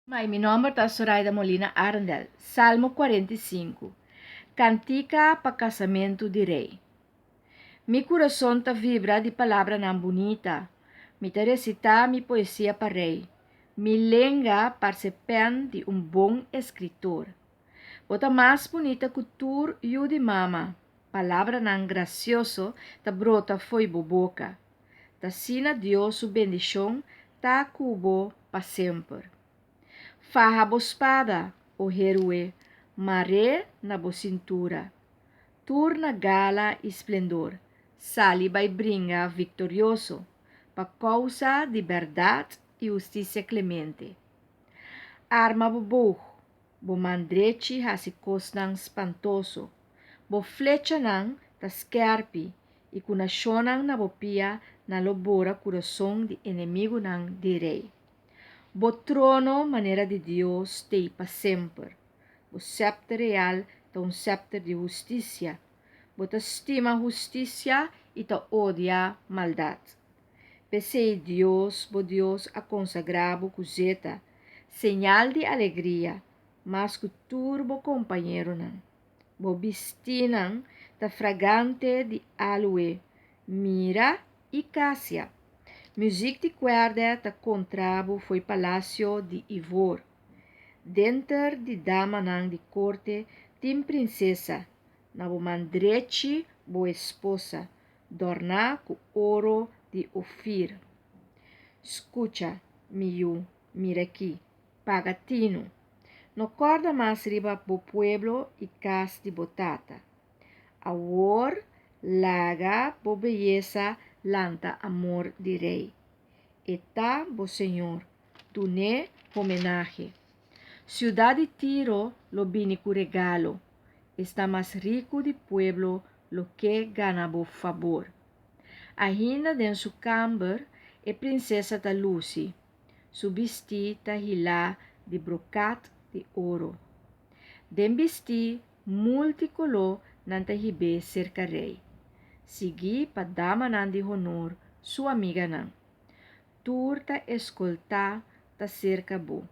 Mai, mi nomber ta Soraida Molina Arendel. Salmo 45. Kantika pa kasamentu di rei. Mi kurason ta vibra di palabranan bunita. Mi ta resitá mi poesia pa rei. Mi lenga parse pèn di un bon eskritor. Bo ta mas bunita ku tur yu di mama. Palabranan grasioso ta brota fo'i bo boka. T'asina Dios su bendishon ta ku bo pa semper. Faha bo spada, o héroe, mar'é na bo sintura. Tur na gala i splendor, sali bai bringa viktorioso, pa kousa di bèrdat i hustisia klemente. Arma bo boog, bo man drechi hasi kosnan spantoso, bo flechanan ta skèrpi i ku nashonnan na bo pia nan lo bora kurason di enemigunan di rei. Bo trono manera di Dios t'ei pa semper, bo sèpter real ta un sèpter di hustisia, bo ta stima hustisia i ta odia maldat. P'esei Dios, bo Dios, a konsagrá bo ku zeta, señal di alegria, mas ku tur bo kompañeronan. Bo bistínan ta fragante di aloe, mira i kasia. Muzik di kuèrdè ta kontra bo fo'i palasio di ivor. Denter di damanan di korte tin prinsesa, na bo man drechi bo esposa, dòrná ku oro di Ofir. Skucha, mi yu, mira aki. Paga tinu. No kòrda mas riba bo pueblo i kas di bo tata. Awor laga bo beyesa lanta amor di rei. E ta bo señor, dun'é homenahe. Siudat di Tiro lo bini ku regalo, esnan mas riku di pueblo lo ke gana bo fabor. Ainda den su kamber e prinsesa ta lusi. Su bistí ta hilá di brokat di oro. Den bistí multikoló nan ta hib'é serka rei, siguí pa damanan di honor, su amiganan. Tur ta eskoltá ta serka bo.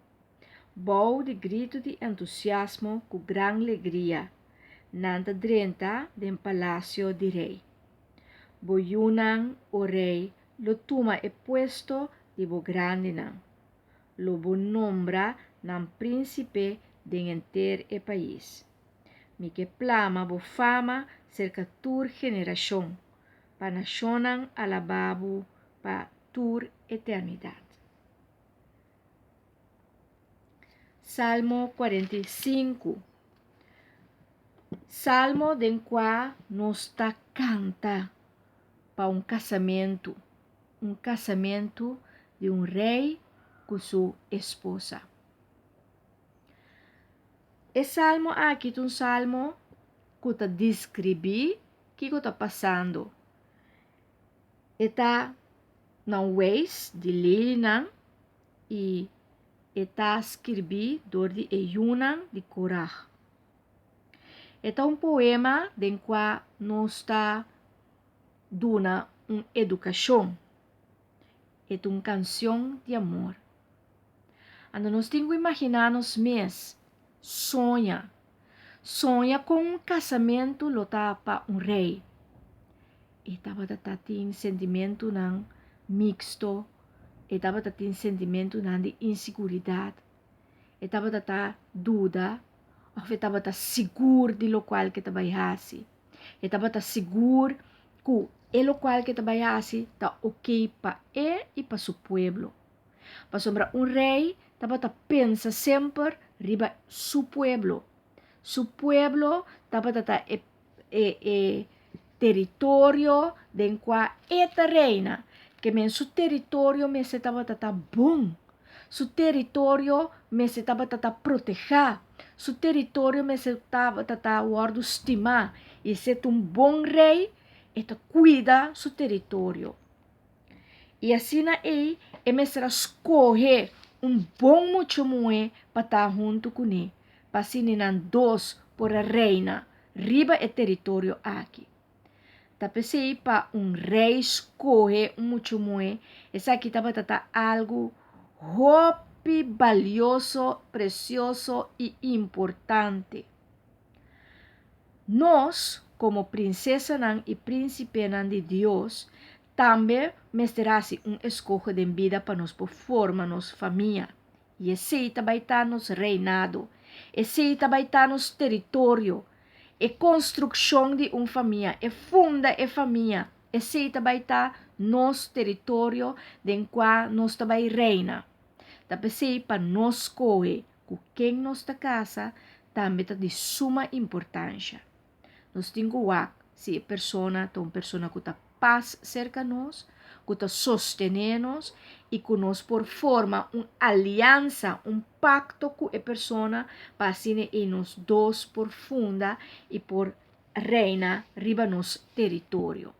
Bou di gritu di entusiasmo ku gran legria, nan ta drenta den palasio di rei. Bo yunan, o rei, lo tuma e puesto di bo grandinan. Lo bo nombra nan prínsipe den henter e pais. Mi ke plama bo fama serka tur generashon, pa nashonnan alabá bo pa tur eternidat. Salmo 45 Salmo den kua nos ta kanta pa un kasamentu, un kasamentu di un rei ku su esposa. E salmo aki ta un salmo ku ta deskribí kiko ta pasando. E ta na un weis di lelinan i e ta skirbí dor di e yunan di Korah. E ta un poema den kua nos ta duna un edukashon. E ta un kansion di amor. Anto nos tin ku imaginá nos mes, soña, soña kon un kasamentu lo ta pa un rei. E tabata ta tin sentimentunan miksto, e tabata tin sentimentunan di insiguridat, e tabata ta duda òf e tabata sigur di lokual ke ta bai hasi. E tabata sigur ku e lokual ke ta bai hasi ta okey pa e i pa su pueblo. Pasobra un rei tabata pensa semper riba su pueblo. Su pueblo tabata ta e e e teritorio den kua e ta reina. Ke men su teritorio mester tabata ta bon. Su teritorio mester tabata ta protehá. Su teritorio mester tabata ta wòrdu stimá. I si e ta un bon rei, e ta kuida su teritorio. I asina ei e mester a skohe un bon mucha muhé pa ta huntu kuné, pa asina nan dos por a reina riba e teritorio aki. Ta p'esei pa un rei skohe un mucha muhé, esaki tabata ta algu hopi. hopi balioso, presioso i importante. Nos, komo prinsesanan i prínsipenan di Dios, tambe mester hasi un eskoho den bida pa nos por forma nos famia. I esei ta bai ta nos reinado. Esei ta bai ta nos teritorio. E konstrukshon di un famia, e funda e famia, esei ta bai ta nos teritorio den kua nos ta bai reina. Ta p'esei pa nos skohe ku ken nos ta kasa tambe ta di suma importansha. Nos tin ku wak si e persona ta un persona ku ta pas serka nos, ku ta sostené nos i ku nos por forma un aliansa, un pakto ku e persona pa asina ei nos dos por funda i por reina riba nos teritorio.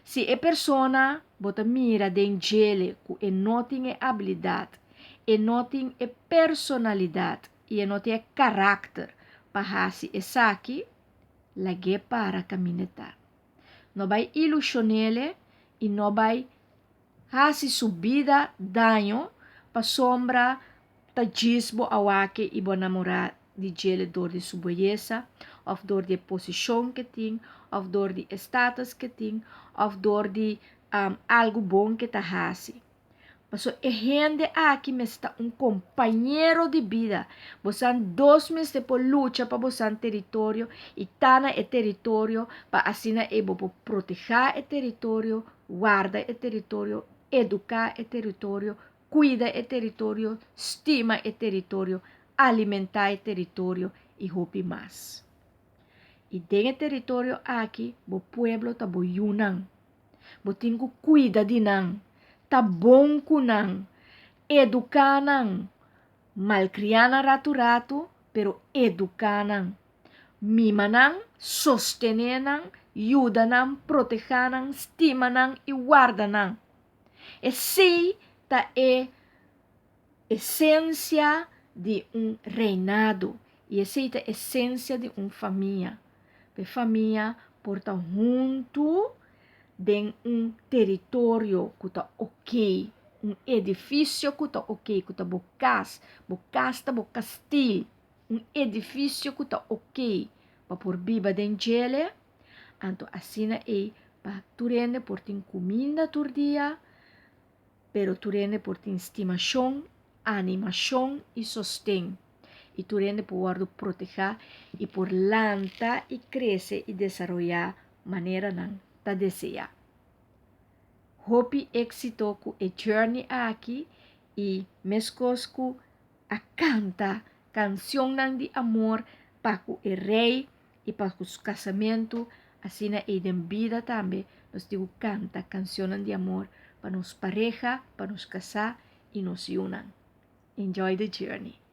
Si e persona bo ta mira den djele ku e no tin e abilidat, e no tin e personalidat i e no tin e karakter pa hasi esaki, lag'é para kaminda e ta. No bai ilushon'ele i no bai hasi su bida daño pasobra ta djis bo a wak i bo a namorá di djele dor di su beyesa òf dor di e posishon ke tin òf dor di e status ke tin òf dor di algu bon ke ta hasi. Pasobra e hende aki mester ta un kompañero di bida. Bosan dos mester por lucha pa bosan teritorio i ta na e teritorio pa asina ei bo por protehá e teritorio, warda e teritorio, eduká e teritorio, kuida e teritorio, stima e teritorio, alimentá e teritorio i hopi mas. I den e teritorio aki bo pueblo ta bo yunan. Bo tin ku kuida di nan, ta bon ku nan, eduká nan, malkriá nan ratu ratu, pero eduká nan. Mima nan, sostené nan, yuda nan, protehá nan, stima nan i warda nan. Esei ta e esensia di un reinado i esei ta esensia di un famia. Pa e famia por ta huntu den un teritorio ku ta okey, un edifisio ku ta okey, ku ta bo kas, bo kas ta bo kastil, un edifisio ku ta okey pa por biba den djele, anto asina ei pa tur hende por tin kuminda tur dia, Pero tur hende por tin stimashon, animashon i sosten. I tur hende por wòrdu protehá i por lanta i krese i desaroyá manera nan ta deseá. Hopi éksito ku e journey aki i meskos ku a kanta kansionnan di amor pa ku e rei i pa ku su kasamentu, asina ei den bida tambe nos tin ku kanta kansionnan di amor pa nos pareha, pa nos kasá i nos yunan. Enjoy the journey!